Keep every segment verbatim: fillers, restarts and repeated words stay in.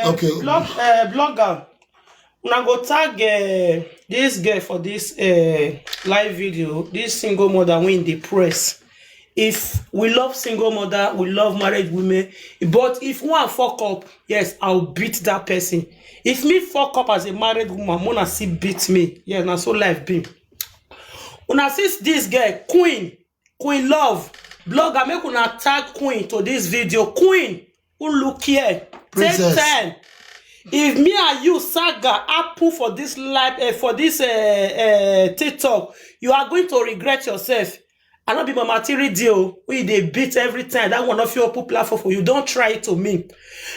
Okay. Blog, uh, blogger, una go tag uh, this girl for this uh, live video, this single mother wey dey press. If we love single mother, we love married women. But if one fuck up, yes, I'll beat that person. If me fuck up as a married woman, Mona still beat me. Yes, na so life be. Una see this girl, Queen, Queen Love, blogger, make una tag Queen to this video. Queen, who look here? Take Princess. ten. If me and you saga happen for this live, uh, for this uh, uh, TikTok, you are going to regret yourself. I no be Mama Tiri Dio, we dey beat every time. That one of your popular for, for you. Don't try it to me.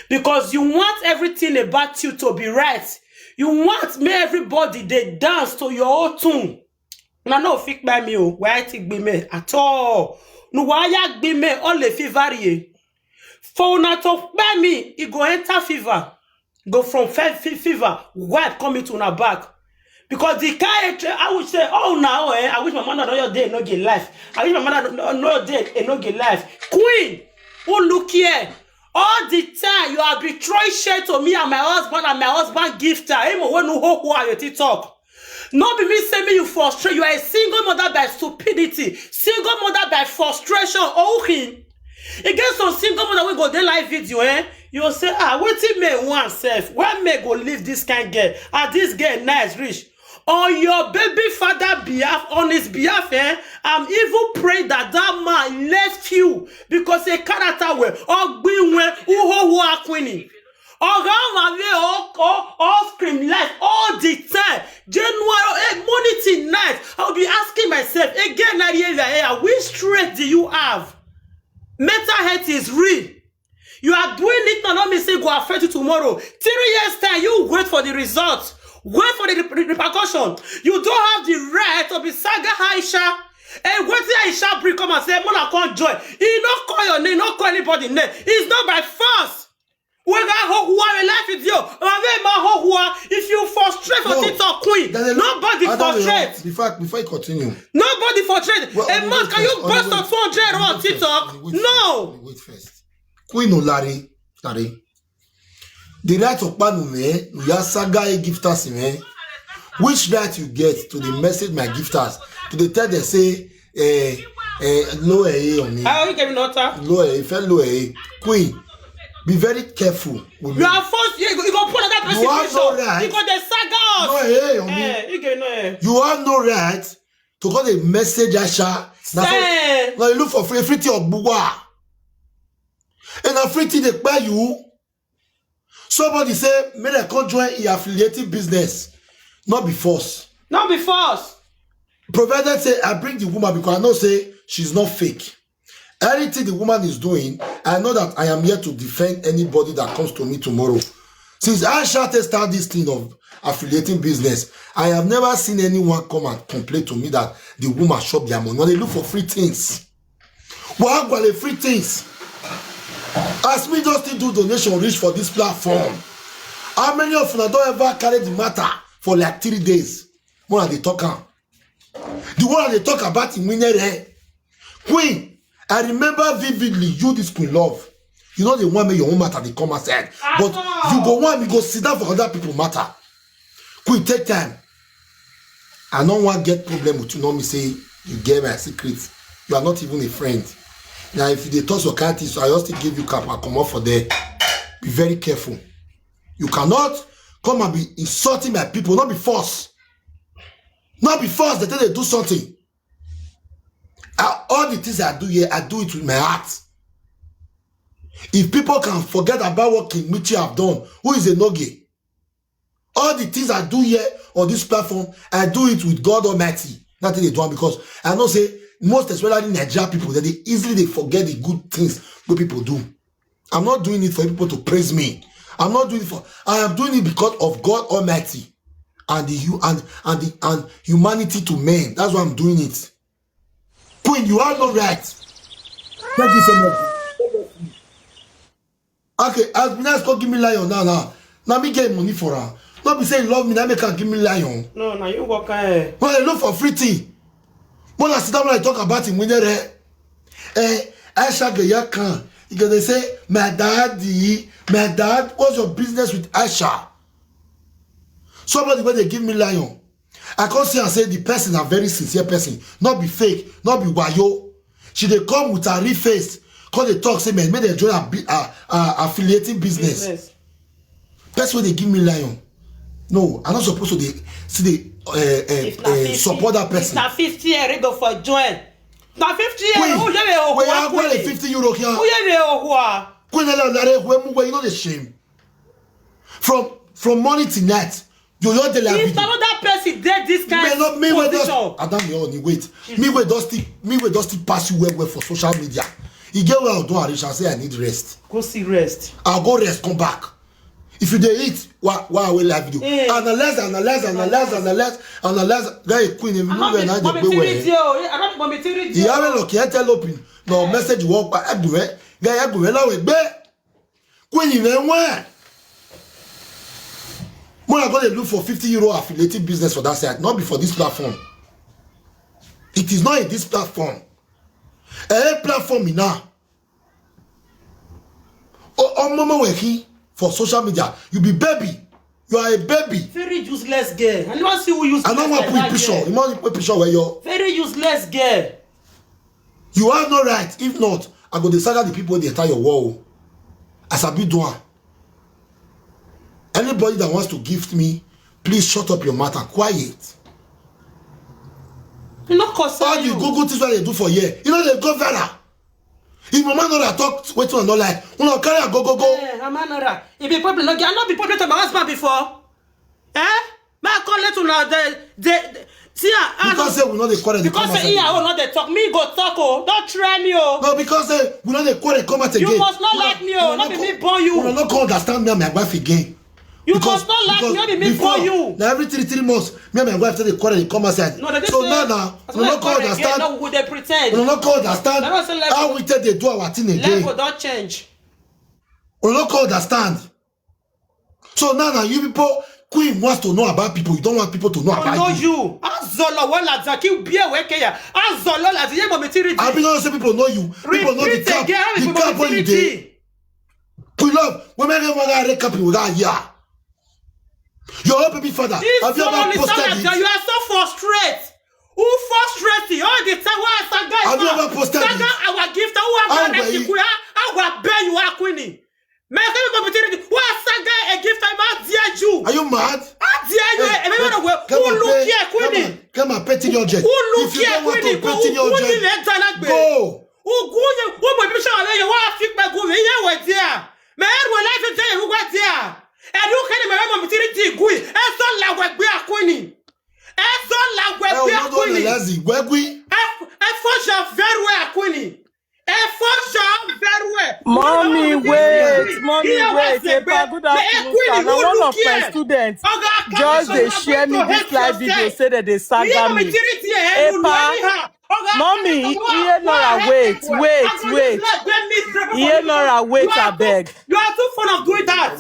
Because you want everything about you to be right. You want me everybody they dance to your own tune. Una no fit kpai me o, why I take be me at all? No why I be me all the fever ye. For una to kpai me, e go enter fever. Go from fe- fe- fever, wipe come into una back. Because the kind of, I would say, oh now, eh, I wish my mother no your day no get life. I wish my mother no no day e no get life. Queen, who look here? All the time you are betraying share to me and my husband and my husband gift her. Him wey no hope who are your TikTok. No be me say me you frustrate. You are a single mother by stupidity, single mother by frustration. Oh him. E get some single mother wey go dey live video, eh? You go say, ah, wetin me want sef? Why me go leave this kind girl? Ah, this girl nice reach. On your baby father behalf, on his behalf, eh? I'm even praying that that man left you because a character wey ogbinwe uhohu akwini. Oga mami o o o scream life all the time. January, eh, morning till night. I'll be asking myself again, Nariye, which trait do you have? Mental health is real. You are doing it now, not me say go affect you tomorrow. Three years time, you wait for the result. Wait for the re- re- repercussion. You don't have the right to be saga Aisha. And what Aisha bring come and say, Mona can't join. He not call your name, not call anybody name. It's not by force. We got who are life with you. If you frustrate for No. TikTok queen, There's a- nobody I don't know. frustrate. Before before you continue. Nobody frustrate. Well, A on the man, wait can you first, on the burst wait, on two hundred on the on wait first, TikTok? on the wait first, on No. the wait first. Queen Olari, Larry. The right of Panume, we are saga gifters, man. Which right you get to the message my gifters to the tell them say, eh, eh, no, eh, on me. How you giving water? Low, eh, if you low, eh, Queen, be very careful with me. You are forced. You go, you go put another person You have no picture. right. You go the saga us. No, eh, on me. Eh, you get no eh. You have no right to call a message Asha. Now, Say. so, now you look for free, free tea or bugwa. And a free tea they buy you. Somebody say, may I come join the affiliated business. Not be force. Not be force. Provided say I bring the woman because I know say she's not fake. Anything the woman is doing, I know that I am here to defend anybody that comes to me tomorrow. Since I shall start this thing of affiliating business, I have never seen anyone come and complain to me that the woman shop their money. When they look for free things. Well, free things. As me just still do donation reach for this platform. How many of you don't ever carry the matter for like three days? When are they talking? The one they talk about in Winere. Queen, I remember vividly you this Queen Love. You know the one make your own matter they come outside. But Ah. You go one, you go sit down for other people matter. Queen, take time. I don't want get problem with you. Not me say you get my secret. You are not even a friend. Now, if they talk your kind things, so I just give you cap and come off for there. Be very careful. You cannot come and be insulting my people. Not be force. Not be force that they do something. I, all the things I do here, I do it with my heart. If people can forget about what King Michi have done, who is a noge? All the things I do here on this platform, I do it with God Almighty. Nothing they do am because I know say most especially Nigerian people that they easily they forget the good things good people do. I'm not doing it for people to praise me. I'm not doing it for. I am doing it because of God Almighty and the hu- and and the and humanity to men. That's why I'm doing it. Queen, you have no right. Thank you so much. Okay, as Minas come give me lion now, now. Now me get money for her. Not be say you love me, now make her give me lion. No, now you walk ahead. When I look for free tea, when I sit down, when I talk about him, when they eh, I shall get your can. You go dey say, "My daddy, my dad, what's your business with Aisha?" Somebody wey dey give me lion. I come see and say the person na very sincere person, not be fake, not be wayo. She dey come with her real face, come dey talk say, "Man, make dem join her, bi- her, her affiliating business." Person wey dey give me lion. No, I'm not supposed to dey see the uh, uh, uh, support that person. Na fifty year go for join. Na fifty year. Who you dey owe? Who you dey owe? Fifty euro here. Who you dey owe? Queen Ella Lare, who you know the shame. From from morning till night, you your daily. If another person dey this kind of position, Adam, you only wait. Me wey don still me wey don still pass you well well for social media. E get where I don arrange and say I need rest. Go see rest. I'll go rest, come back. If you dey eat, why why away live video? Analyze, analyze, analyze, analyze, analyze. Guy queen, if you know where na dey go where. I don't want to read you. You have a lucky envelope. No message work, but everywhere. Guy everywhere. Now we be. Queen, you know where? When I go dey look for fifty euro affiliated business for that side, not be for this platform. It is not in this platform. A platform in now. Oh, oh, mama working for social media. You be baby. You are a baby. Very useless girl. I never see who use. I don't want to put picture. You want to put picture where you're. Very useless girl. You have no right. If not, I go dey saga the people wey dey enter your wall. As I be doing. Anybody that wants to gift me, please shut up your mouth and quiet. You know, cause all the Google things wey they do for here, you know they go viral. If mama Nora talk wetin I no like, una carry am go go go. Eh, mama Nora, e be problem. No, I no be problem to my husband before. Eh? Ma call let una the the see ah. Because say we no dey quarrel. Because say iya own no dey talk. Me go talk oh. Don't try me oh. No, because say we no dey quarrel come out again. You must not like me oh. Not be me born you. Una no come understand me and my wife again. You must not like me, only me for you. Now every three three months, me and my wife say they quarrel, they come outside. No, they so say, now now, we no come understand. No, we dey pretend. We no come understand how we take dey do our thing again. Level don change. We no come understand. So now now you people, Queen wants to know about people. You don't want people to know about you. Know you. Azolo wala zaki bie weke ya. Azolo la ziye mo mitiri. I be not say people know you. People know the cap. The cap wey you dey. We love. We make everyone get red carpet with that, yeah. Your own baby father. Have you ever posted it? You are so frustrated. Who frustrated you? All the time, why Saga? Have you ever posted it? Saga, our gift, who have done it? How I bet you are Queenie. Make everybody tell you, why Saga a gift? I might dare you. Are you mad? How dare you? Who look here, Queenie? Come and pay your jet. Who look here, Queenie? Go. Ugunye, wo mo bi sha le yo wa fi pe gu mi ye we dia. Me er wo life je ye we dia. E du ke ni me mo mi tiri di gu. E so la we gbe akuni. E so la we gbe akuni. E fo sha very well akuni. E fo sha very well. Mommy, wait, mommy, wait. Epa, good afternoon, sir. Now, one of my students just dey share me this live video, say that they saga me. Epa, Mommy, iye Nora, wait, wait, wait. Iye Nora, wait, abeg. You are too fond of doing that.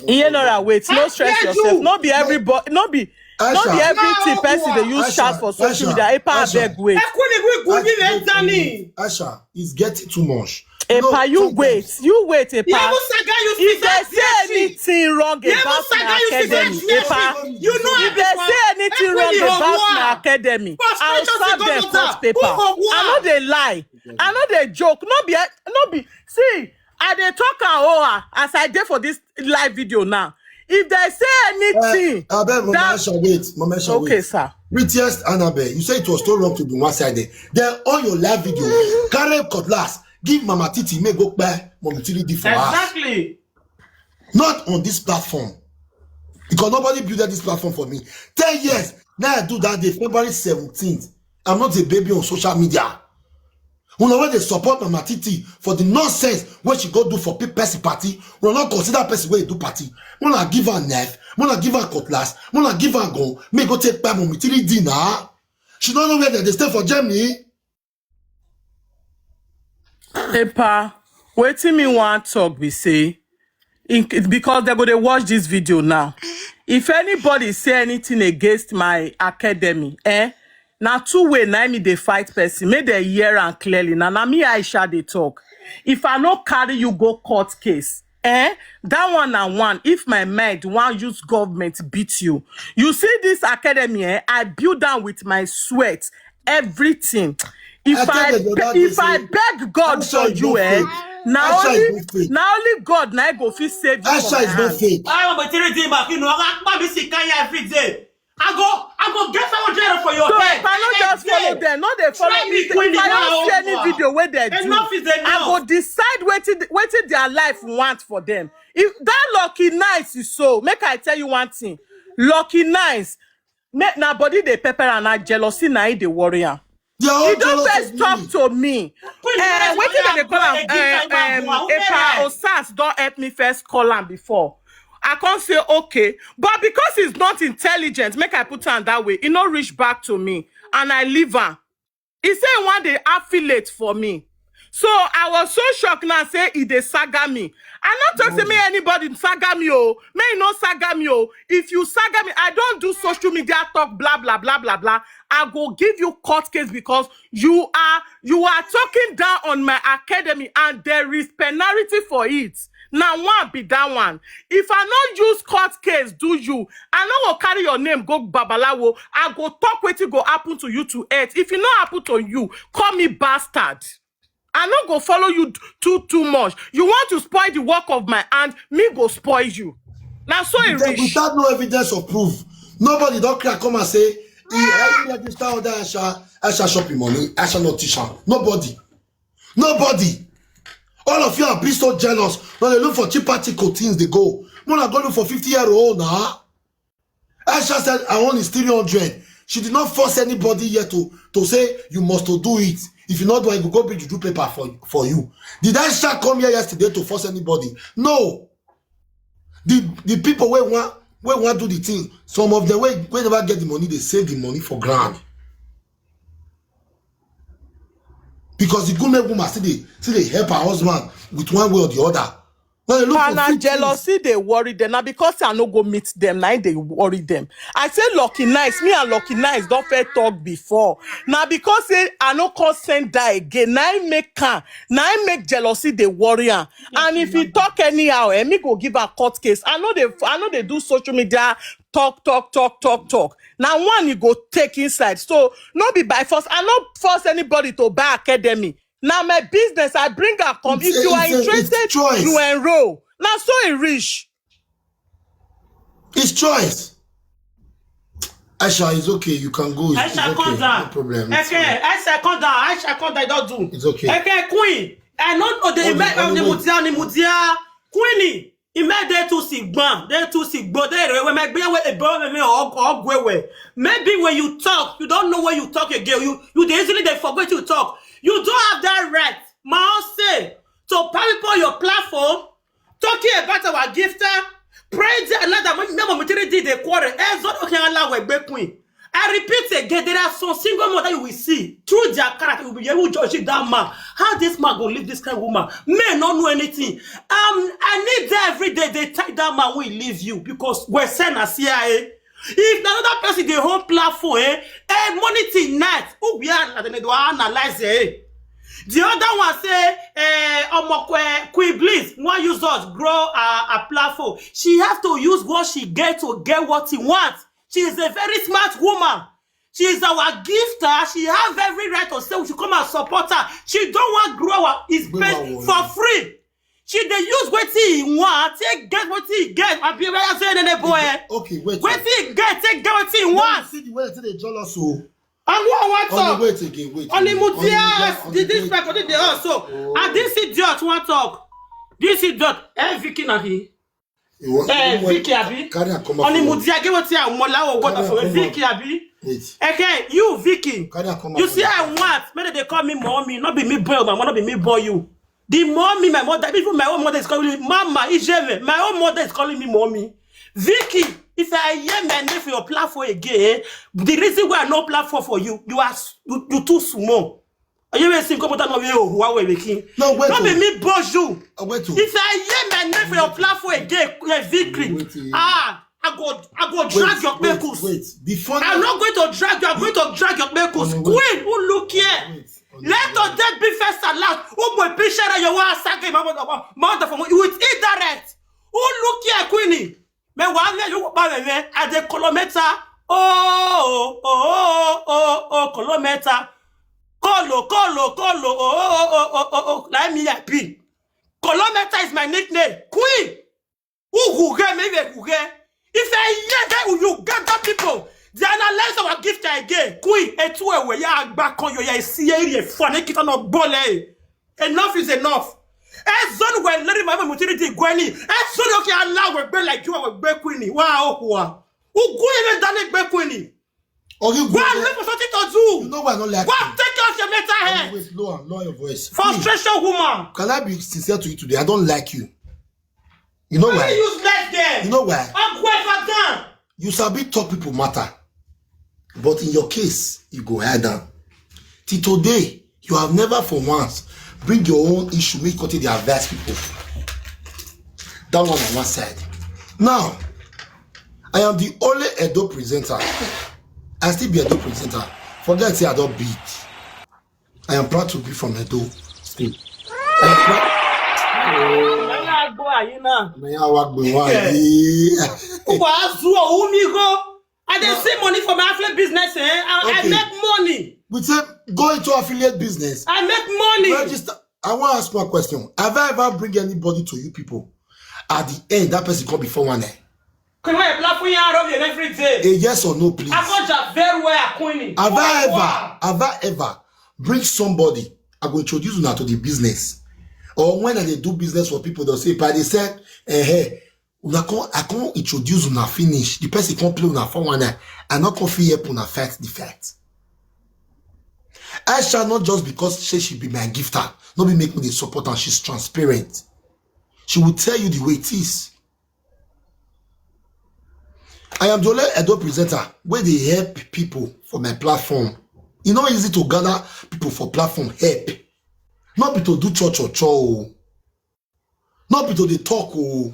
Iye Nora, wait, no stress yourself. No be everybody, no be, no be everything person dey use shout for social media. Epa, abeg, wait. Ekuni wi guni le dani. Asha, it's getting too much. Epa, you wait, you wait, Epa. If they say anything wrong about my academy, Epa, if they say anything wrong about my academy, I'll serve them court paper. I no dey lie. I no dey joke. No be, no be. See, I dey talk am oh, ah, as I dey for this live video now. If they say anything, abeg, Mama Asha, wait, Mama Asha, wait. Okay, sir. Prettiest Annabelle, you say it was too wrong to be one sided. Then on your live video, carry cutlass, give Mama Titi, make go buy Mommy Titi for us. Exactly. Not on this platform. Because nobody built this platform for me. Ten years, now I do that day, February seventeenth. I'm not a baby on social media. Una wey dey support Mama Titi for the nonsense wey she go do for pe-, person party, una no consider person wey do party. Una give her knife, una give her cutlass, una give her gun, make go take kpai Mommy Titi dinner. She no know where they dey stay for Germany. Epa, wetin me wan talk be say, in, because they go dey watch this video now. If anybody say anything against my academy, eh, na two way na me dey fight person. Make they hear am clearly. Na, na me Aisha dey talk. If I no carry you go court case, eh? That one na one. If my mind wan use government beat you, you see this academy, eh? I build am with my sweat, everything. If I, I if I beg God for you, eh? Na only na only God na go fit save you. Aisha is not fake. I am a three D mark, you know, I can see Kanye every day. I go, I go get five hundred for your so head. If I no just follow them, no dey follow me. If I no see any video where they do, I go decide wetin wetin their life want for them. If that Lucky Nice is so, make I tell you one thing. Lucky Nice, na body dey pepper and na jealousy na e dey worry am. He don first talk to me. Eh, wetin dem dey call am? Eh, um, Epa Osas don help me first call am before. I can't say okay, but because he's not intelligent, make I put am that way, he no reach back to me, and I leave am. He say he wan dey affiliate for me. So I was so shocked now say he dey saga me. I no talk say make anybody saga me o, make he no saga me o. If you saga me, I don do social media talk blah blah blah blah blah. I go give you court case because you are you are talking down on my academy and there is penalty for it. Na one be that one. If I no use court case do you, I no go carry your name go babalawo. I go talk wetin go happen to you to earth. If e no happen to you, call me bastard. I no go follow you too too much. You want to spoil the work of my hand, me go spoil you. Na so e reach. Without no evidence of proof, nobody don cry come and say he help me register under Aisha Aisha shopping money. Aisha no teach am. Nobody. Nobody. All of you are being so jealous. Now they look for cheaper tico things they go. When I go look for fifty euro now. Aisha said I want is three hundred. She did not force anybody here to to say you must to do it. If you not do it, you go bring juju paper for for you. Did Aisha come here yesterday to force anybody? No. The the people wey wan wey wan do the thing, some of them wey wey never get the money dey save the money for ground. Because the good make woman still dey still dey help her husband with one way or the other. When they look for na fit things. Jealousy dey worry them. Na because say I no go meet them, na im dey worry them. I say Lucky Nice, me and Lucky Nice don first talk before. Na because say I no come send that again, na im make am, na im make jealousy dey worry am. And if he talk anyhow, eh, me go give am court case. I no dey I no dey do social media talk talk talk talk talk. Na one he go take inside. So no be by force. I no force anybody to buy academy. Na my business, I bring am come. If you are interested, you enroll. Na so e reach. It's choice. Aisha, it's okay. You can go. It's, Aisha, it's okay. Calm down. No problem. It's okay, fine. Aisha, calm down. Aisha, calm down. Don't do. It's okay. Okay, Queen. I don't know the Onimudia, Onimudia. Queenie. Ime dey too sigbon, dey too sigbon, dey rewe me gbe we ebo me me ogwe we. Maybe when you talk, you don't know what you talk again. You you dey easily dey forget you talk. You don't have that right, ma say, to power people your platform, talking about our gifter, praise another. When never material did the quarrel, eh, so okay, Allah we be queen. I repeat again, there are some single mother you will see through their character, you will be able to judge that man. How this man go leave this kind of woman? Men don't know anything. Um, I need them every day. They tell that man will leave you because we're sent as C I A. If another person they hold platform, eh, eh, money till night, who we are they do analyze eh. The other one say, eh, Omokwe, Queen Bliss, one use us grow a, a platform. She has to use what she get to get what she wants. She is a very smart woman. She is our gifter. She have every right to say we should come and support her. She don't want grow our his best for free. She dey use wetin he want, take get wetin he get. I be where I say nene boy. Okay, wait. Wetin he get, take get wetin he want. See the way they jealous so. And what I want to wait again, wait. Only Mudias, this people dey also. And this idiot want talk. This idiot, eh, Vicky na he. Eh, Vicky abi? Only Mudia get wetin I want. Lawo what for Vicky abi? Okay, you Vicky. You see I want. Maybe they call me mommy. Not be me boy, mama. Not be me boy you. The mommy, my mother, even my own mother is calling me mama. Ijeve, my own mother is calling me mommy. Vicky, if I hear my name for your platform again, the reason why I no platform for you, you are you, you too small. Are you even seeing come out of your who are we making? No, wait. Not be me bonjour. Wait. If I hear my name for your platform again, Vicky, ah, I go, I go drag your knuckles. Wait. I'm not going to drag you. I'm going to drag your knuckles. Queen, who look here? Let us death be first and last. Who will be share your one second? Mama, mama, mama, for you with indirect. Who look here, Queenie? Me one me you ba me me. I dey kilometer. Oh, oh, oh, oh, oh, kilometer. Kolo, kolo, kolo. Oh, oh, oh, oh, oh, oh. Like me, I be. Kilometer is my nickname. Queen. Uhuge, me uhuge. If I hear that Uganda people, they analyze our gift again. Queen, etu ewe ya agba kan yo ya isi eri efo ne kita no bole. Enough is enough. Ezon we lori mama mutiri di gweni. Ezon yo ki ala we gbe like you we gbe Queenie. Wa o wa. Ugu ere dale gbe Queenie. Or you Go and look for something to do. You know why I don't like Go you? And take care of your mental health. Wait, lower, lower your voice. Frustration woman. Can I be sincere to you today? I don't like you. You know why? Very useless girl. You know why? Agwe Fagan. You sabi talk people matter. But in your case, you go hide down. Till today, you have never for once bring your own issue, make you come take dey advise people. That one on one side. Now, I am the only Edo presenter. I still be Edo presenter. Forget say I don't beat. I am proud to be from Edo State. I am proud. Anya agbo ayi na. Manya wa gbe wa yi. Ugo azu o umi go. I dey see money for my affiliate business, eh? I, I Okay. Make money. We say go into affiliate business. I make money. Register. I want to ask one question. Have I ever bring anybody to you people? At the end, that person come before one eh? Come here, black for you, I love you every day. A yes or no, please. I got you very well, Queenie. Have I ever, Wow. Have I ever bring somebody? I go introduce una to the business. Or when I dey do business for people, they'll say, "But they said, eh, hey, una come, I come introduce una finish." The person come play una for one night. I not come fit help una fight the fight. I shall not just because she, she be my gifter, not be make me the support and she's transparent. She will tell you the way it is. I am the only Edo presenter where they help people for my platform. It's not easy to gather people for platform help. Not be to do cho cho cho. Not be to dey talk oh.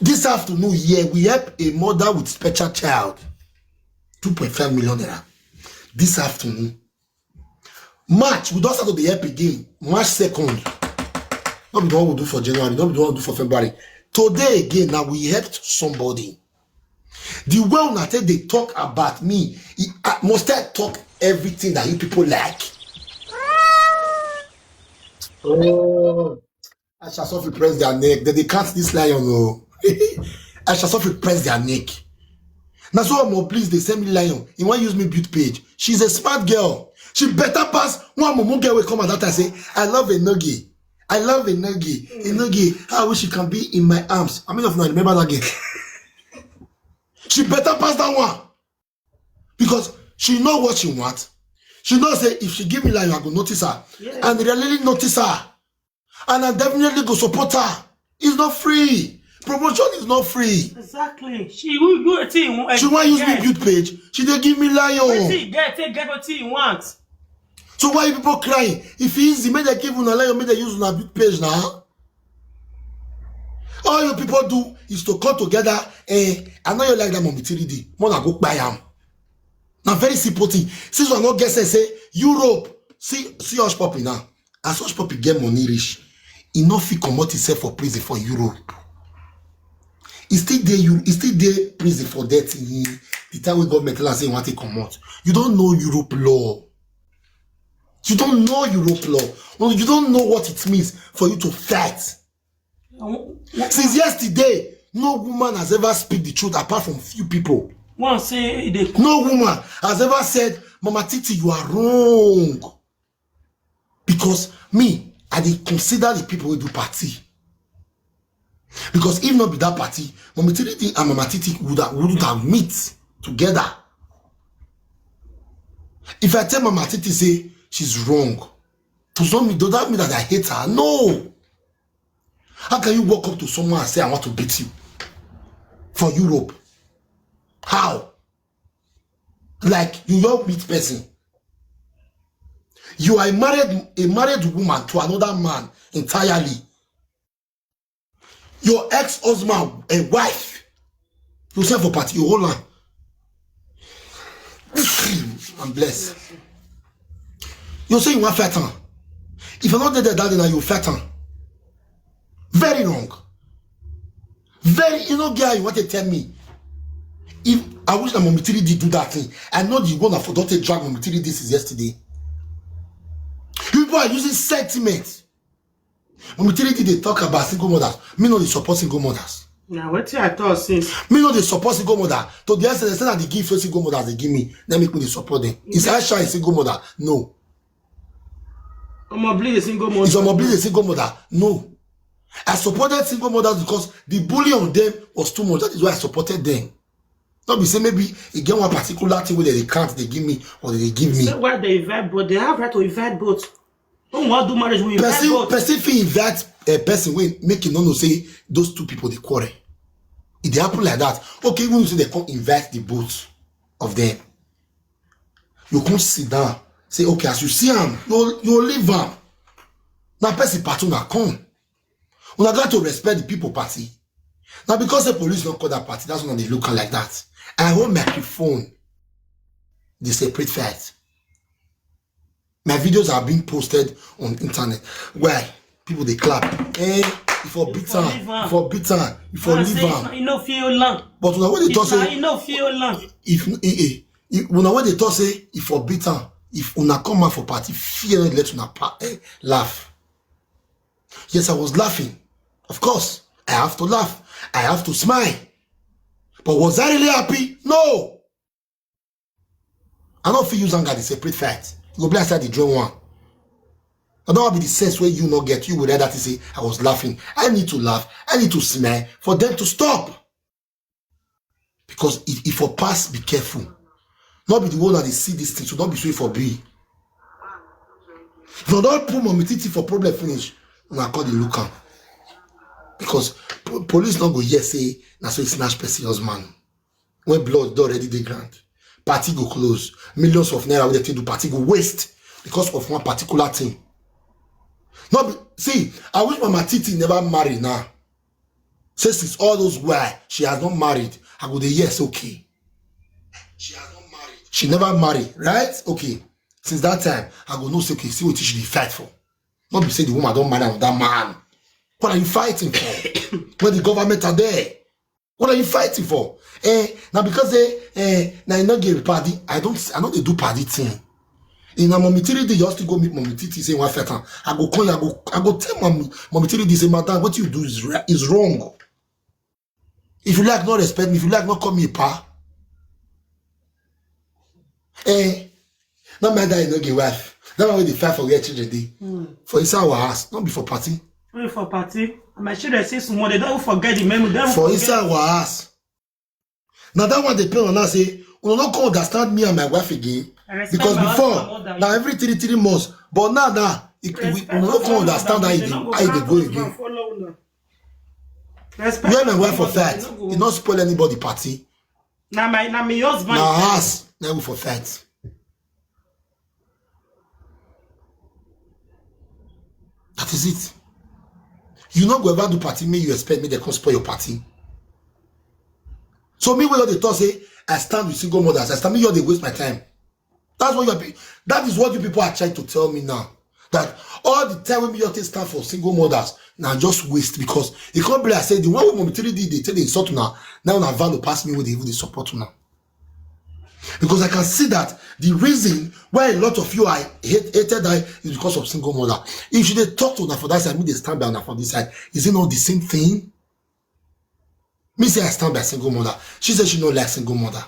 This afternoon here, we help a mother with special child. Two point five million naira. This afternoon. March, we don't start to the help again. March second. Not be the one we do for January, not be the one we do for February. Today again, now we helped somebody. The way una take dey talk about me, e, I must I talk everything that you people like. Oh, I shall suffer press their neck. Then they can't this lion. Oh, I shall suffer press their neck. Now so more please they send me lion. He want use me build page. She's a smart girl. She better pass one mumu girl will come at that time say, "I love a nogi. I love a nogi. A nogi. I wish she can be in my arms." I mean, if not remember that girl. She better pass that one because she know what she want. She know say if she give me lion, I go notice her. Yeah. And really notice her. And I definitely go support her. It's not free. Promotion is not free. Exactly. She you you a thing. She want use me build page. She dey give me lion. Wetin you get? Take get wetin you want. So why you people crying? If e easy, make they give una lion, make they use una build page now. All you people do is to come together. Eh, I know you like that mommy three D. Mona go buy am. Now very simple thing. Since we no get sense, say Europe. See, see Hush Puppy now. As Hush Puppy get money rich, he no fit comot himself for prison for Europe. He still dey you, he still dey prison for that thing. The time we government tell am say he want to comot. You don't know Europe law. You don't know Europe law. No, you don't know what it means for you to fight. Since yesterday, no woman has ever speak the truth apart from few people. One say they No woman has ever said, "Mama Titi, you are wrong." Because me, I dey consider the people who do party. Because if not be that party, Mama Titi and Mama Titi would have, would have meet together. If I tell Mama Titi say she's wrong, does not mean, does that mean that I hate her? No. How can you walk up to someone and say, "I want to beat you" for Europe? How? Like you don't meet person. You are a married a married woman to another man entirely. Your ex-husband, a wife, you send for party, you hold on. I'm blessed. You say you wan fight am. If I no dey there that day, na you fight am. Very wrong. Very, you no get how you want to tell me. If I wish that Mommy three D do that thing, I know the one that for don take drag Mommy three D since yesterday. People are using sentiment. Mommy three D dey talk about single mothers. Me no dey support single mothers. Na wetin I talk since. Me no dey support single mother. To the extent say na the gift wey single mothers dey give me, na make me dey support them. Is Aisha a single mother? No. Omo Bleed a single mother. Is Omo Bleed a single mother? No. I supported single mothers because the bully on them was too much. That is why I supported them. No be say maybe e get one particular thing wey dem dey count, dey give me or dem dey give me. Say why dem invite both? Dem have right to invite both. When we wan do marriage, we invite person both. Person fit invite a person wey make e no know say those two people dey quarrel. E dey happen like that. Okay, even if you say dem come invite the both of them, you come sit down, say, okay, as you see am, you you leave am. Na person party una come. Una got to respect the people party. Na because the police don call that party, that's why una dey look am like that. I hold microphone. Dey separate fight. My videos are being posted on internet. Why? People dey clap. Eh, if for beat am, if for beat am, if for leave am. E no fit hold am. But una wey dey talk say e no fit hold am. If eh, eh, if una wey dey talk say e for beat am, if una come out for party, fear no let una pa eh, laugh. Yes, I was laughing. Of course, I have to laugh. I have to smile. But was I really happy? No. I no fit use anger dey separate fight. E go be like say I dey draw one. I don be the sense wey you no get. You go read that and say I was laughing. I need to laugh. I need to smile for them to stop. Because if, if for pass, be careful. Not be the one that dey see this thing, so don't be so e for be. If you don put Mommy Titi for problem finish, una come dey look am. Because po- police no go hear say na so e snatch person husband. When blood don already dey ground, party go close. Millions of naira wey dem take do party go waste because of one particular thing. No be, see, I wish Mama Titi never marry now. Say since all those while she has not married, I go dey yes, okay. She has not married. She never marry, right? Okay. Since that time, I go know say, okay, see wetin she dey fight for. Not be say the woman don marry another man. What are you fighting for? When the government are there, what are you fighting for? Eh, na because say eh, na you no get party. I don't, I no dey do party thing. In a Mommy Three D, you still go meet Mommy Titi say one fight am. I go call you, I go, I go tell Mommy, Mommy Three D say, madam, what you do is ri- is wrong. If you like, not respect me. If you like, not call me pa. Eh, not my dad, no get wife. That one wey dey fight for where children dey. For inside our house, not be for party. Wait for party. And my children say small, they don't forget the memory. They don't For forget. Inside our house. Now that one dey pain una say una no come understand me and my wife again. I respect Because my before husband more than na you. Every three three months, but now now e- we Respect una no come husband understand more how e than dey you. They no go how e dey come go close again. Man follow una. Respect Where my wife for husband more than fight, you no go- e no spoil anybody party. Na my na my husband. Na us, na we for fight. That is it. You no go ever do party, make you expect me to come spoil your party. So me wey dey talk say I stand with single mothers, I stand me you dey waste my time. That's what you are. That is what you people are trying to tell me now. That all the time when you take stand for single mothers, now just waste because e come be like say the one wey Mommy Three D dey take dey insult una, now una value pass me wey dey even dey support una. Because I can see that the reason why a lot of you are hate, hated that is because of single mother. If she dey talk to una for that side, me dey stand by una for this side. Is it not the same thing? Me say I stand by single mother. She say she no like single mother.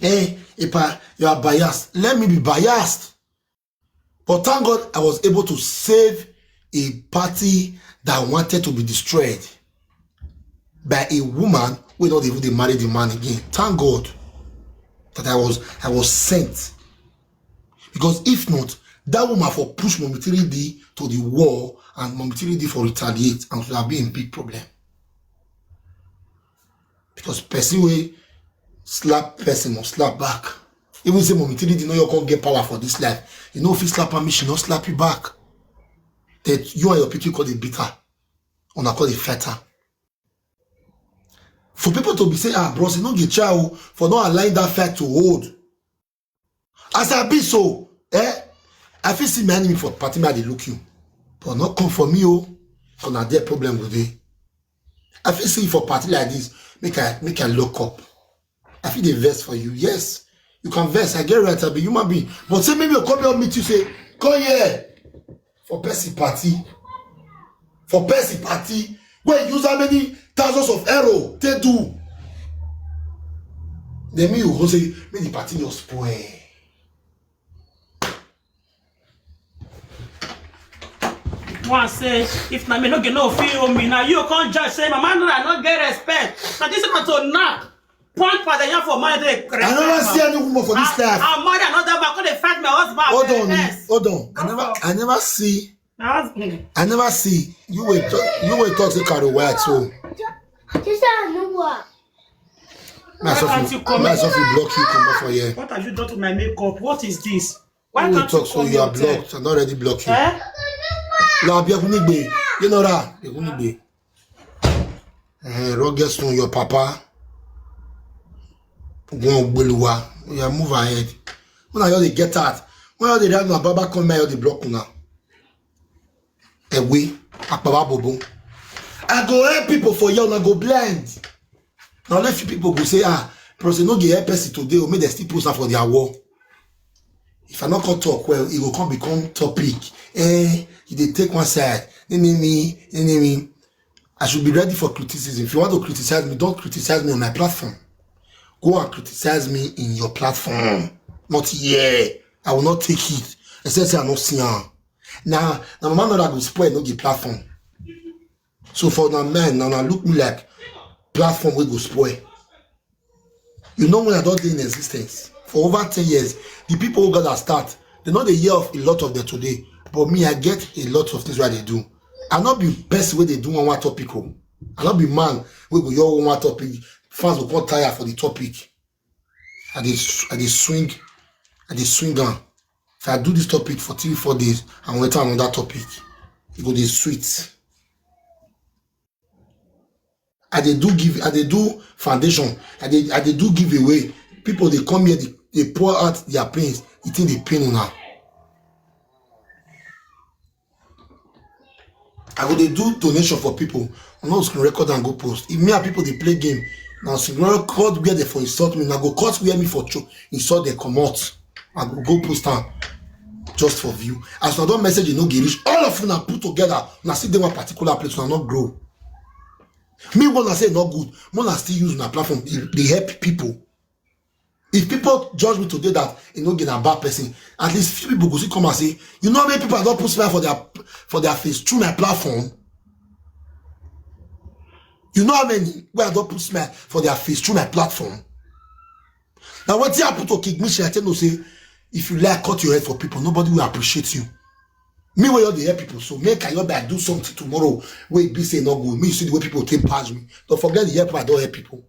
Eh, Ipa, you are biased. Let me be biased. But thank God I was able to save a party that wanted to be destroyed by a woman wey no dey even dey marry the man again. Thank God that I was I was sent. Because if not, that woman for push Mommy Three D to the wall and Mommy Three D for retaliate and it would have been a big problem. Because person wey slap person must slap back. Even say Mommy Three D no your come get power for this life. You know if you slap her, me she no slap you back. That you and your people call it bitter. Una call the fighter. For people to be say, ah, bros, you no get child for not allowing that fight to hold. As I be so, eh? I feel see my enemy for party, me I dey look you. But not come for me, oh. Because na their problem with me. I feel see for party like this, make I make I lock up. I feel the verse for you. Yes, you can verse. I get right, I be human being. But say maybe you come here meet you say, come here for Percy party. For Percy party, where you use how many thousands of euro they do. Then me you go say, make the party just spoil. One say, if na me no get no feel me, now you come judge say, mama no, I no get respect. Now this is to knock. Point for the young for money they crazy. I never see any woman for this life. Our mother another man, come dey fight my husband. Hold on, hold on. I never, I never see. My husband. I never see. You wait, you wait talk say Carol White so. This is a new one. May I softly block you, come back from here. What have you done to my makeup? What is this? Why can't you talk so? You are blocked. I don already block you. Eh? La bi ekunigbe. You know that ekunigbe. Eh, rugged stone, your papa. Go on, Gbeluwa. Yeah, move ahead. When I hear they get out, when I hear they have my baba come, I hear they block now. Ewe, akpaba bobo. I go help people for you, I go blind. Now let few people go say, ah, bros, no get help person today, or make them still post am for their wall. If I not come talk well, it will come become topic. Eh, you dey take one side. Ni, ni, ni, ni, ni, ni. I should be ready for criticism. If you want to criticize me, don't criticize me on my platform. Go and criticize me in your platform. Not here. I will not take it. Except say I no see am. Now, now my mother go spoil no the platform. So for now, man, now, now look me like platform wey go spoil. You know when I don't dey in existence for over ten years, the people who got that start, they know they hear of a lot of them today. But me, I get a lot of things where they do. I not be person where they do on one topic. Oh. I not be man where go your one topic. Fans will come tire for the topic. I dey s- I dey swing, I dey swing am. If I do this topic for three, four days, I went on another topic. It go dey sweet. I dey do give, I dey do foundation. I dey, I dey do giveaway. People they come here, they, they pour out their pains. It thing they pain una. I go dey do donation for people. I no screen record and go post. If me and people they play game, now screen record where they for insult me. Now go cut where me for cho insult they come out. I go go post am just for view. As I don't message, you know, get reach all of una put together. Now see them one particular place, una not grow. Me wanna say not good. Wanna still use my platform. They help people. If people judge me today that you know get a bad person, at least few people go see come and say, you know how many people I don't put smile for their for their face through my platform. You know how many where I don't put smile for their face through my platform. Now what I put to kick me, I tell you say, if you like cut your head for people, nobody will appreciate you. Me where you dey help people, so make I your back do something tomorrow. Wait, be say no good. Me you see the way people take pass me. Don't forget the help I don't help people.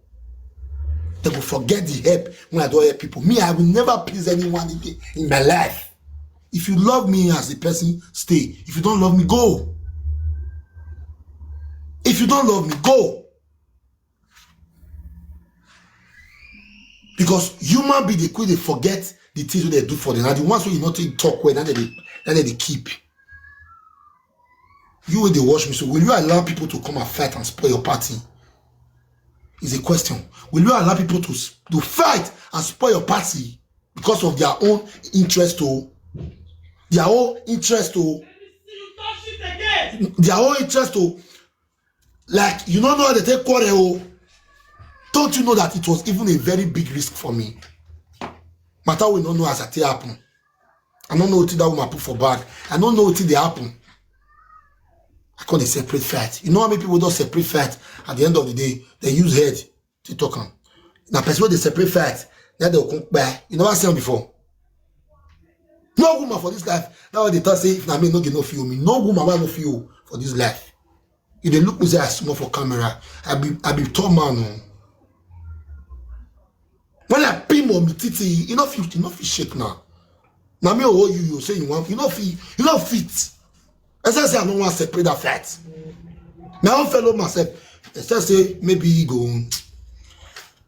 They go forget the help when I don't help people. Me, I will never please anyone again in my life. If you love me as a person, stay. If you don't love me, go. If you don't love me, go. Because human being they quick they forget the things wey they do for them. And the ones wey you not take talk well, that they that they keep. You wey dey watch me, so will you allow people to come and fight and spoil your party? Is a question. Will you allow people to s- to fight and spoil your party because of their own interest, oh, their own interest, oh, their own interest, oh? Like, you don't know how they take quarrel, oh. Don't you know that it was even a very big risk for me? Matter we don't know as it take happen. I don't know what that woman put for bag. I don't know what they happen. I call it separate fight. You know how many people don't separate fight? At the end of the day, they use head to talk am. Now, person wey dey separate fight, now they come back. You never see am before. No woman for this life. Now they talk say if na me no get no feel me. No woman wey no feel for this life. If they look me say I small for camera, I be I be tall man. Oh. When I pin on me titi, you know fit you know fit shake now. Now me oh you you say you want you know fit you know fit. As I say I don't want to separate that fight. My own fellow myself, except say maybe you go,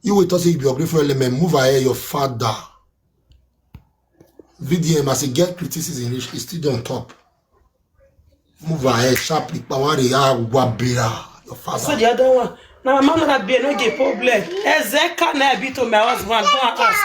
you will talk say you be ungrateful element, move ahead, your father. V D M, as e get criticism, e e still dey on top. Move ahead sharply, Pawari Aguabera, your father. So the other one. Now, my mama that be no get problem. Ezeka na be to my husband. Go and ask.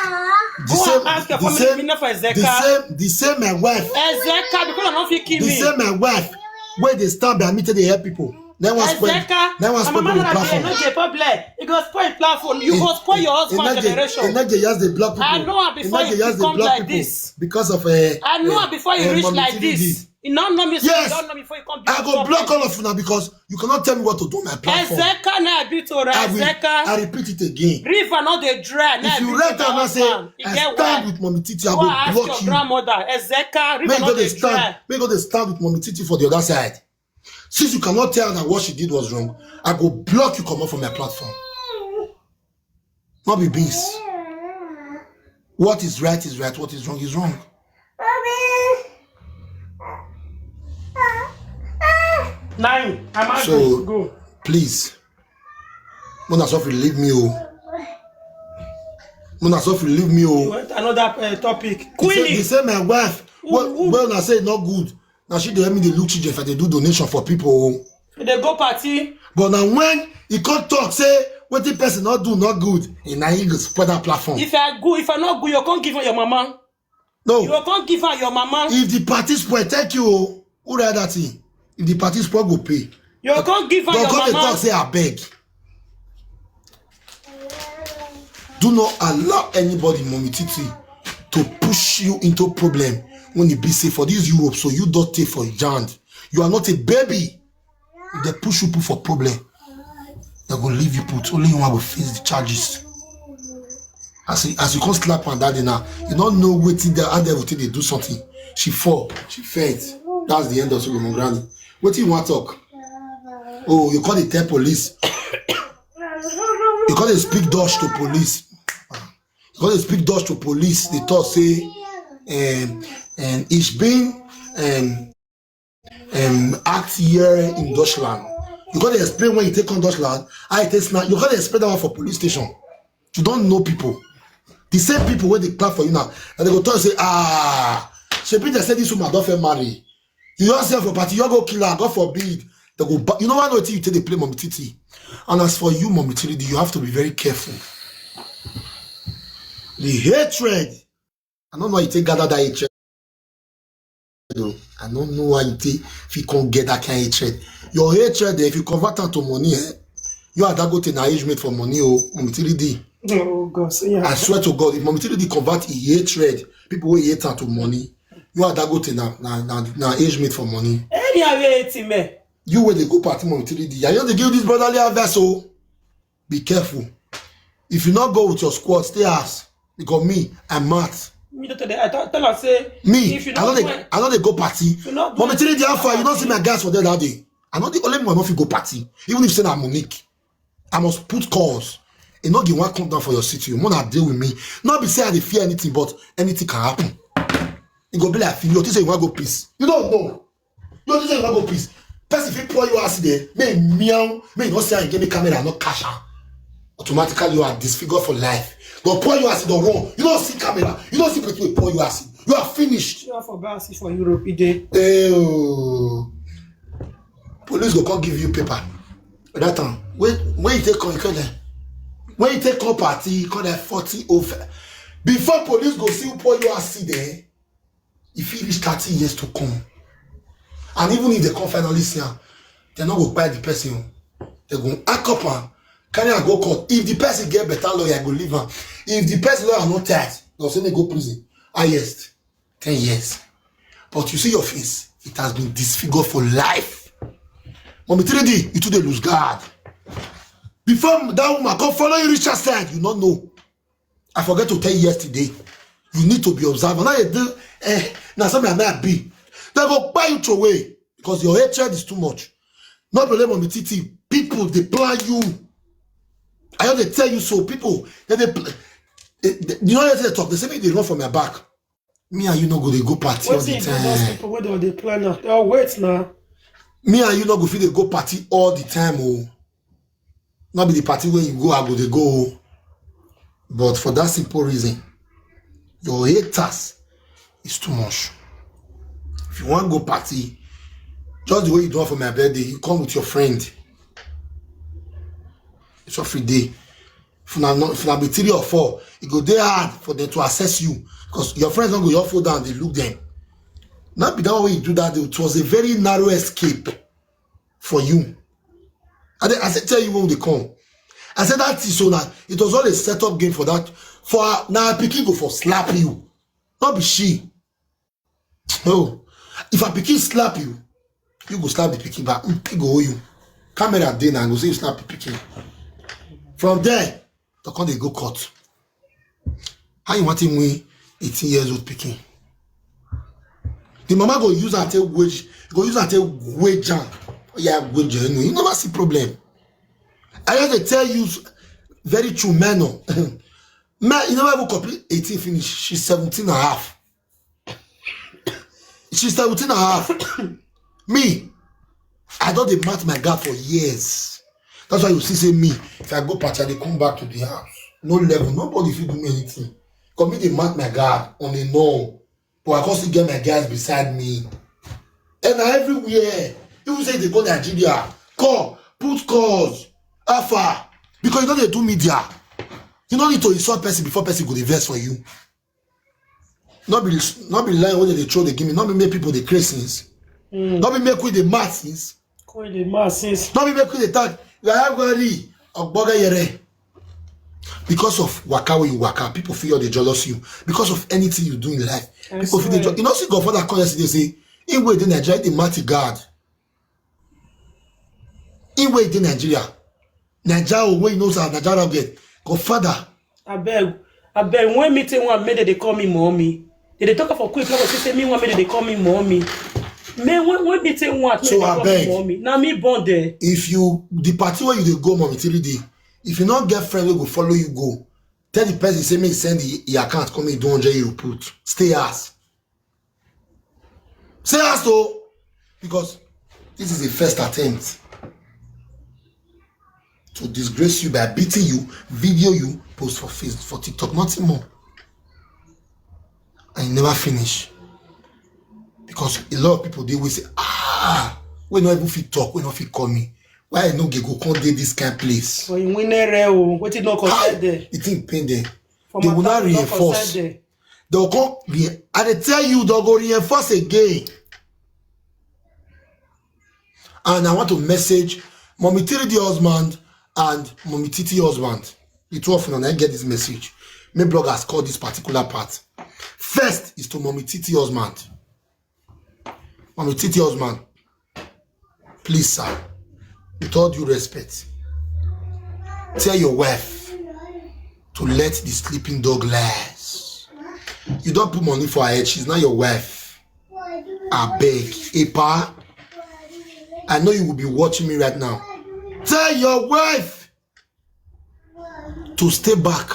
Go and ask your family, me not for Ezeka. The same, the same my wife. Ezeka, because I don't fit kill me. The same my wife. Where they stand by me to dey help people. Then one spoil. Ezeka, then one spoil the platform. No get problem. You go spoil platform. You go spoil your husband generation. Not just the block people. I know her before you come like this. Because of uh, I know her before you reach like this. You don't know me, so you don't know me before you come. I go block all of you now because you cannot tell me what to do on my platform. Ezeka na be to Ezeka. I repeat it again. River not dey dry. If you write down and say, I stand with Mommy Titi, I go block you. Grandmother, Ezeka, river not dey dry. Make go dey stand with Mommy Titi for the other side. Since you cannot tell her that what she did was wrong, I go block you, come off from my platform. Not be beans. What is right is right. What is wrong is wrong. Nine. I'm out. So, go. Please, Mona Sophie, leave me, oh. Mona Sophie, leave me, oh. You want another uh, topic? Queenie. They say my wife. Well, I say not good. Now she dey help me dey look children if I dey do donation for people. They go party. But now when he come talk say wetin person not do not good, and now he go spoil that platform. If I go, if I not go, you can't give her your mama. No. You can't give her your mama. If the party spoil, thank you. Who read that thing? If the party spoil, go pay. You can't give her your mama. Don't come dey talk say I beg. Do not allow anybody, Mommy Titi, to push you into problem when you be safe for this Europe. So you don't take for granted. You are not a baby. If they push you put for problem, they go leave you put. Only you will face the charges. As you, as you come slap on that day now, you don't know wetin the other will take dey do something. She fall, she faint. That's the end of Solomon Granny. Wetin you want talk? Oh, you call the tell police. You call the speak Dutch to police. You call the speak Dutch to police. They talk say, um, and ich bin, um, um, acht Jahre in Deutschland. You gotta explain when you take on Deutschland. I take now. You gotta explain that one for police station. You don't know people. The same people when they clap for you now, and they go tell you say, ah, she be they say this woman don't fair marry. You don't sell for party. You go kill her. God forbid. They go. You know why not you take the play Mommy Titi. And as for you, Mommy Titi, you have to be very careful. The hatred. I don't know how you take gather that hatred. Though. I don't know how you take if you can't get that kind of hatred. Your hatred, if you convert it to money, eh? You are that go to an age made for money, oh, Mommy Titi. Oh God, so yeah. I swear to God, if Mommy Titi convert his hatred, people will hate her to money. You are that go to na na na na age made for money. Any way hate him, eh? You where they go party Mommy Titi. I just dey give this brotherly advice, oh. Be careful. If you not go with your squad, stay house. Because me, I'm mad. Me to tell I tell, tell her say me, if you I don't go, I don't dey go party. Mommy Titi, how far? You don't see my guys for there that day. I know the only one if go party. Even if say na Monique, I must put calls. E no give one come down for your city. You wanna deal with me? Not be say I dey fear anything, but anything can happen. It go be like you think say you want go peace. You don't know. You think say you want go peace. Person fit pour you acid there. May meow. May you not say I get me camera, not cash out. Automatically you are disfigured for life. They'll pour you acid or wrong. You don't see camera. You don't see people pour you acid. You are finished. You have for acid for Europe, e dey. Eh, oh. Police go come give you paper. That time, when when you take come, you call them. When you take come party, you call them forty over. Before police go see who pour you acid there, if he reach thirty years to come, and even if they come finally see him, they no go buy the person. They go hack up and carry and go court. If the person get better lawyer, go leave him. If the person lawyer no tight, they'll send him go prison. Highest ten years. But you see your face, it has been disfigured for life. Mommy three D, you too dey lose guard. Before that woman come follow you reach her side, you not know. I forget to tell you yesterday. You need to be observant. Now you do, eh, now something I might be. They go buy you away because your hatred is too much. Not blame on the T T. People, they plan you. I have to tell you so. People, they, they, pl- eh, they, you know what they talk? They say, "Make they run from my back." Me and you no go, they go party all the time. Wetin you do those people wey don dey plan am? They wait now. Me and you no go fit dey go party all the time o. No be the party wey you go, I go dey go o. But for that simple reason, your haters is too much. If you wan go party, just the way you do am for my birthday, you come with your friend. It's every day. If una no, if una be three or four, e go dey hard for them to assess you, because your friends don go your phone down, dey look them. Not be that way you do that day. It was a very narrow escape for you. I dey, I say tell you when they come. I said that is so now. It was all a setup game for that. For now, pikin go for slap you. Not be she. No. If a pikin slap you, you go slap the pikin back. Mm, he go hold you. Camera dey now, go say you slap the pikin. From there, to come dey go court. How you want him win eighteen years old pikin? The mama go use her take wage, go use her take wage am. Yeah, wage you know. You never see problem. I just dey tell you s-, very true, men, no. Man, you never even complete eighteen finish. She's seventeen and a half. She's seventeen and a half. Me, I don dey match my guard for years. That's why you see say me, if I go party, I dey come back to the house. No level, nobody fit do me anything. Come me dey match my guard on the norm. But I come still get my guys beside me. And na everywhere. Even say they go Nigeria, call, put calls, how far? Because you no dey do media. You no need to insult person before person go dey vex for you. No be, no be line wey dem dey throw dey give me. No be make people dey craze since. No be make we dey mad since. Koi dey mad since. No be make we dey talk. You are very ogboga yere. Because of waka wey you waka, people feel they jealous you. Because of anything you do in life, I people feel they swear. Je-, you know, see Godfather come yesterday say, "In way dey Nigeria, dey match God." In way dey Nigeria, Nigeria, oh, wey you know say Nigeria get Godfather. Abeg, abeg, when me take one, make dem dey call me mommy. They dey talk for quick, like say me one, make dem dey call me mommy. Me when, when me take one, make So dem dey call me abeg. Mommy. Na me born there. If you, the party where you dey go, mommy, three D, if you no get friend wey go follow you go, tell the person say make he send the, the account, come make he do hundred euro put. Stay house. Say house o, because this is the first attempt to disgrace you by beating you, video you, post for Facebook, for TikTok, nothing more. And you never finish. Because a lot of people dey wey say, "Ah, we no even fit talk, we no fit call me. Why I no get go come dey this kind place?" But you win there o. Wetin no concern Hi, there? The thing pain them. For They will matter not wey no reinforce. Concern there. They'll come re-, I dey tell you, they'll go reinforce again. And I want to message Mommy three D husband and Mommy T T husband. The two of them, I get this message. May bloggers call this particular part. First is to Mommy T T husband. Mommy T T husband, please, sir, with all due respect, tell your wife to let the sleeping dog lie. You don't put money for her head. She's not your wife. I beg. Epa, I know you will be watching me right now. Tell your wife to stay back.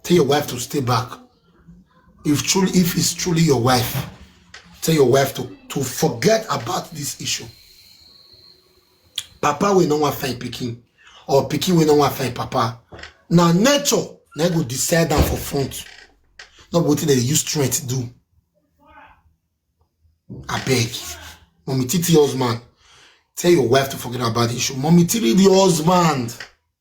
Tell your wife to stay back. If truly, if it's truly your wife, tell your wife to, to forget about this issue. Papa will no wan find pikin, or pikin will no wan find papa. Now nature, na go decide am for front. Not what they use strength do. I beg. Mommy T T husband, tell your wife to forget about the issue. Mommy T T husband,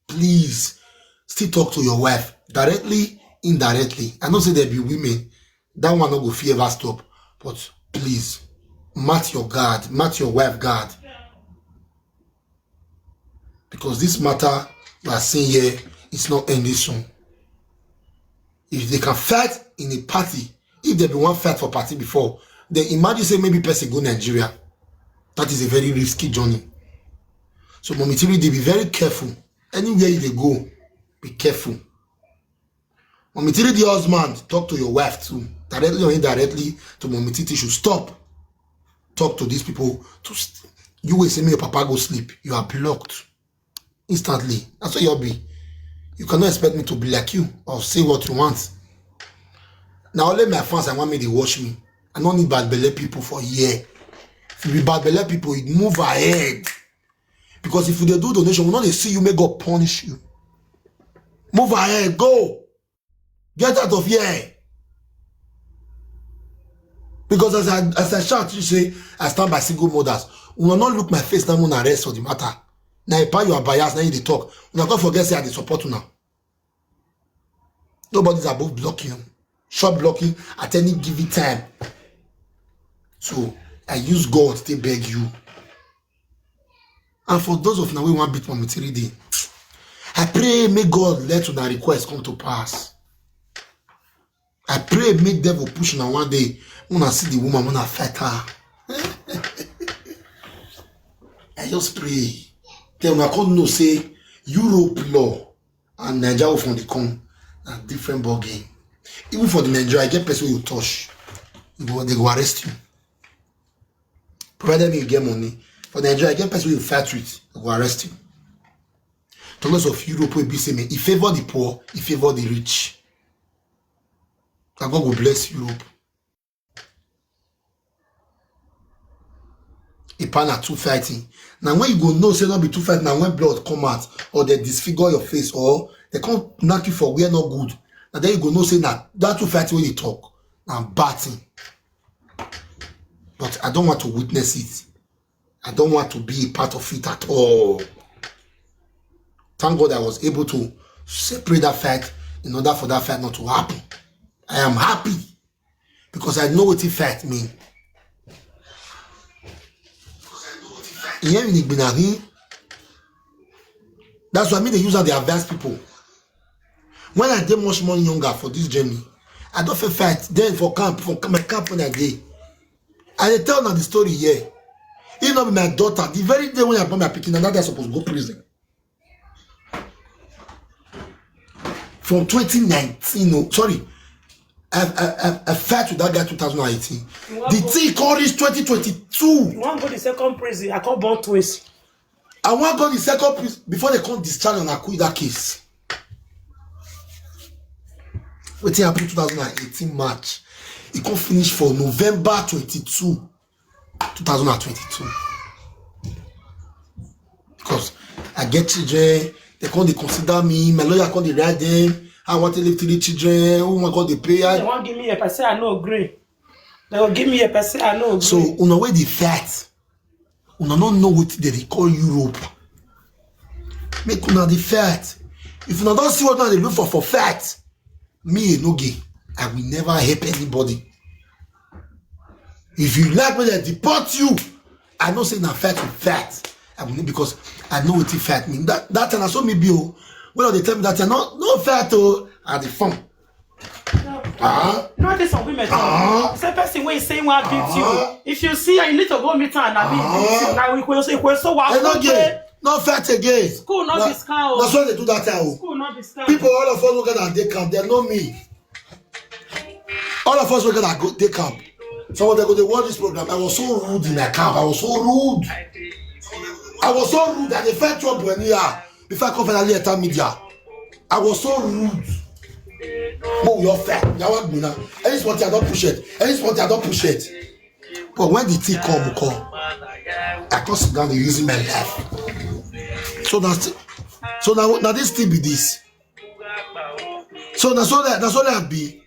please, still talk to your wife directly, indirectly. I know say there be women, that one no go fit ever stop. But please, match your guard, match your wife guard. Because this matter we are seeing here is not ending soon. If they can fight in a party, if they be one fight for party before, then imagine say maybe person go Nigeria. That is a very risky journey. So Mommy T V D, be very careful. Anywhere you dey go, be careful. Mommy T V D husband, talk to your wife too. Directly or indirectly to Mommy T T should stop. Talk to these people. To st-, you will say me your papa go sleep. You are blocked. Instantly. That's what you'll be. You cannot expect me to be like you or say what you want. Now only my fans I want me to watch me. I don't need bad belly people for here. You be bad belle people, you move ahead. Because if you dey do donation, we no dey see you, make God punish you. Move ahead, go. Get out of here. Because as I as I shout, you say I stand by single mothers. Una no look my face now, una rest for the matter. Now if you are biased, now you dey talk. Una come forget say I dey support una. Nobody's above blocking. Shop blocking at any given time. So I use God to beg you. And for those of now we want beat Mama Tiridi, I pray may God let una request come to pass. I pray make devil push una one day. Una see the woman, una fight her. I just pray. Then una come know say Europe law and Nigeria from the come na different ball game. Even for the Nigeria, I get person you touch, you go, they go arrest you. Provided you get money. For Nigeria, I get person you fight with, they go arrest you. Dollars of Europe will be same. He favor the poor, he favor the rich. And God will bless Europe. Ipa na two fighting. Now when you go know say not be two fighting, now when blood come out or they disfigure your face or they come knock you for where not good, and then you go know say na that two fighting when you talk, I'm batting. But I don't want to witness it. I don't want to be a part of it at all. Thank God I was able to separate that fight in order for that fight not to happen. I am happy because I know what it fight mean. Ìyẹn mi ni gbìnà hín. That's why me dey use am dey advise people. When I dey much more younger for this journey, I don fit fight then for camp, for my camp when I dey. I dey tell una the story here. If not be my daughter, the very day when I born my pikin, na that day I suppose go prison. From twenty nineteen, no, sorry, I, I, I, I fight with that guy two thousand eighteen. The thing come reach twenty twenty-two. You wan go the second prison? I come born twins. I wan go the second prison before they come discharge and acquit that case. Wetin happen two thousand eighteen March, e come finish for November twenty-two, two thousand twenty-two. Because I get children, they come dey consider me, my lawyer come dey write them, I want to leave three children, who wan come dey pay? They wan give me a person I no gree. They go give me a person I no gree. So una wey dey fight, una no know wetin dem dey call Europe. Make una dey fight. If una don see what una dey look for for fight, me no gay. I will never help anybody. If you like make dem deport you, I know say na fight you fight. I will, because I know wetin fight mean. That that time na so me be o. When dem dey tell me that time, no no fight o, I dey form. Ah, No, this one women talk. Ah. Say person wey say wan beat Ah. you. If you see her, you need to go meet her and I mean beat you. Ah. Now we go so we so wa I no gay. No fight again. School no Na- be scar o. That's why they do that time. Oh. School no be scar. People, all of us look at that they camp. They know me. All of us look at that go they camp. Some of them go they watch this program. I was so rude in my camp. I was so rude. I was so rude that they felt trouble when here. Before I come finally enter media, I was so rude. Mo your fair. Yawa gbina. Any spot I don't push it. Any spot I don't push it. But when the tea come, come, I come sit down dey reason my life. So na sti- so na na this thing be this. So na so that na so that be.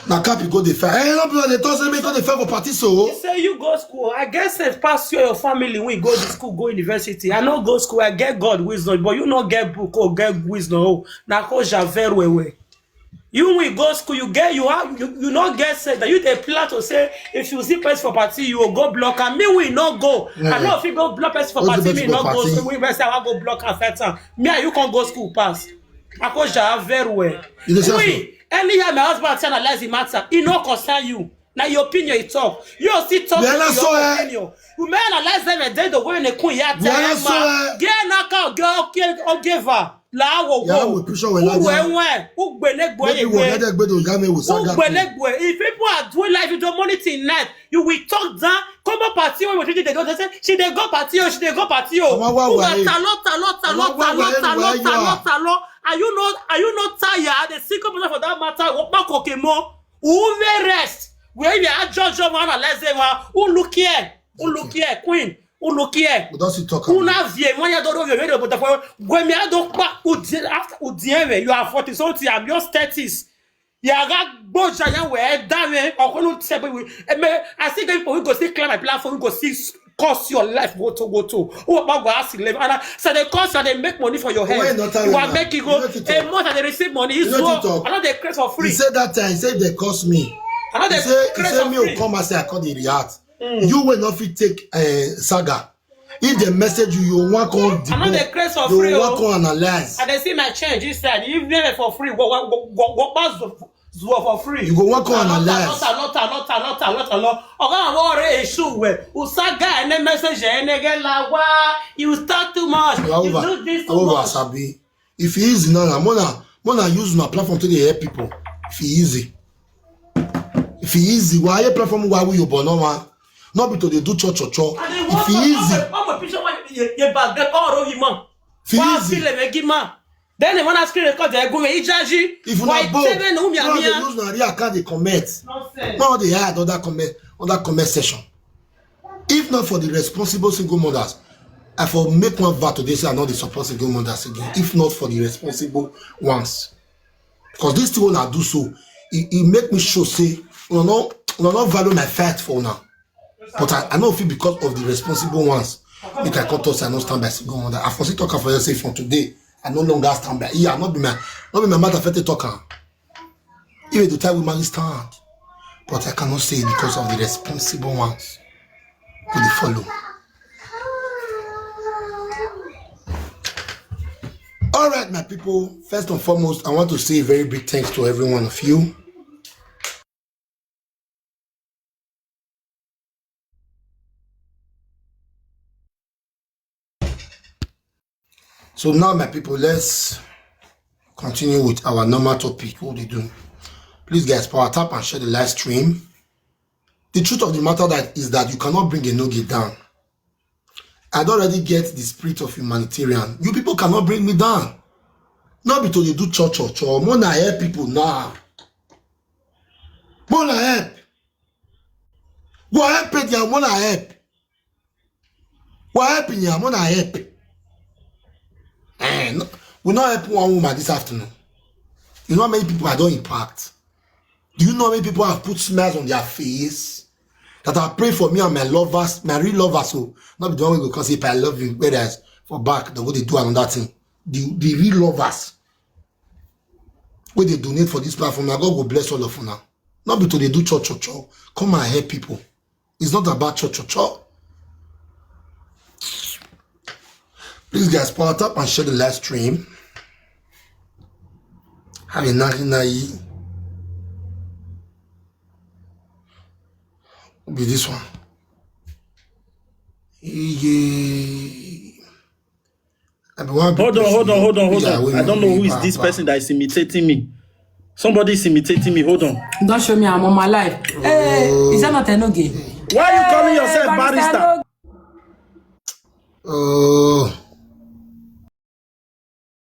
Na cap you go dey fight. Hey, no be dey talk say make go dey fight for party so. You say you go school. I guess if pass you your family, we go to school, go university. I no go school. I get God wisdom, but you no get book or get wisdom. Oh, na koja very well well. You will go school, you get you have you, you no get sense that you dey plan to say if you see person for party, you will go block and me will not go. I Yeah. No fit go block person for What party, you me go no go party? So we say I wan go block and fight am. Me and you can go school pass. I go ja very well. You dey say We so? Anyhow my husband say analyze the matter, e no concern you. Na your opinion e talk. You still talk We are not your so, eh. Opinion. You may analyze them and then the way they kun ya We are not so, eh. Get knock out, get okay, okay, va. La wo Yàrá wo. Mo picture wẹ̀ lájà. Uwe nwe. Ugbele gwe Maybe we egbe. Get that gbẹdọ̀ ìyá mi wò sága. Ugbele gwe. If people are doing life, you do money tonight. You will talk down. Come up party when we dey go. They say she dey go party o, she dey go party o. Àwọn wá Uwa wà yìí. Talo talo talo Àwọn wá talo wà yìí, talo wà yìí, talo wà. Talo. Are you not are you not tired? The single person for that matter. What back okay more? Who may rest? Where you are, judge of one, let's say, one, who look here? Who look here? Queen, who look here? We don't see talk. Who na vie? When you don't know, you don't put the phone. When me, I don't back. Who did after? Who did? You are forty something. I'm just thirties. You are that boy, you are where that way. Or who not say, but we, eh, me, I see the people who go see climb my platform, who go see s- cost your life, go to, go to. Who about go ask eleven? And I, so they cost and they make money for your head. When not time You you are know. making You go. know to A talk. Month and they receive money. It's You know to what? talk. I know they create for He free. Said that time, he said they cost me. I know He they say, he create say for me free. Will come and say I call the react. You will not fit take uh, saga. If they message you, you will want call the I know they create for you free. will want Oh. Call analyze. And they see my change inside. You give them for free. What what what what what pass the zuo for free. You go want call Not analyze. Not not not not not not not. Oga awore issue we. Usaga ene message ene get la wa. You talk too much. You Over, do this too over, much. Sabi. If he easy now, now, Mona, Mona use my platform to dey help people. If he easy, if he easy, why your platform? Why will you born no one? Not be to dey do cho cho cho. If he easy, Ọmọ picture wọn yẹ yẹ background ọ̀rọ̀ yìí mọ̀. If he Wọ́n á easy. Fi lè mẹ́gí mọ̀. Then when I screen record ẹ̀ gún mi ìjájí. If una Why bold, tẹ́lẹ̀ ní wúmi no dey àmì use na real account dey comment. Nonsense. No dey hide under comment under comment section. If not for the responsible single mothers, I for make one vow today say I no dey support single mothers again. If not for the responsible ones, because this thing una do so, e e make me show say una no una no value my fight for una. But I, I no fit because of the responsible ones. Make I come talk say I no stand by single mother. I for still talk am for you say from today, I no longer stand by. Yeah, I no be my no be my mouth affect talk am. Even the time we marry stand, but I cannot say it because of the responsible ones. Go dey follow. All right, my people. First and foremost, I want to say a very big thanks to every one of you. So now, my people, let's continue with our normal topic. What they do? Please, guys, power tap and share the live stream. The truth of the matter that is that you cannot bring a nogi down. I don't already get the spirit of humanitarian. You people cannot bring me down. Not be to dey do cho cho cho. Mona help people now. Mona help. Go help it, yeah, Mona help. Go help in here, Mona help. Eh, no, we not help one woman this afternoon. You know how many people I don't impact? Do you know how many people have put smiles on their face? That are praying for me and my lovers, my real lovers. So not be the one we go come say, "I love you," whereas for back, they go they do another thing. The the real lovers. Where they donate for this platform, now God will bless all of you now. Not be to they do cho cho cho. Come and help people. It's not about cho cho cho. Please, guys, power tap and share the live stream. Have a nice night. Be this one. Yeah. I be one big Hold on, person. Hold on, hold on, hold Yeah, on. we I don't know know who we is ba- this ba- person that is imitating me. Somebody is imitating me. Hold on. Don't show me I'm on my life. Hey, is that not Enoge? Why are you calling yourself Barrister barrister? Enoge. Oh,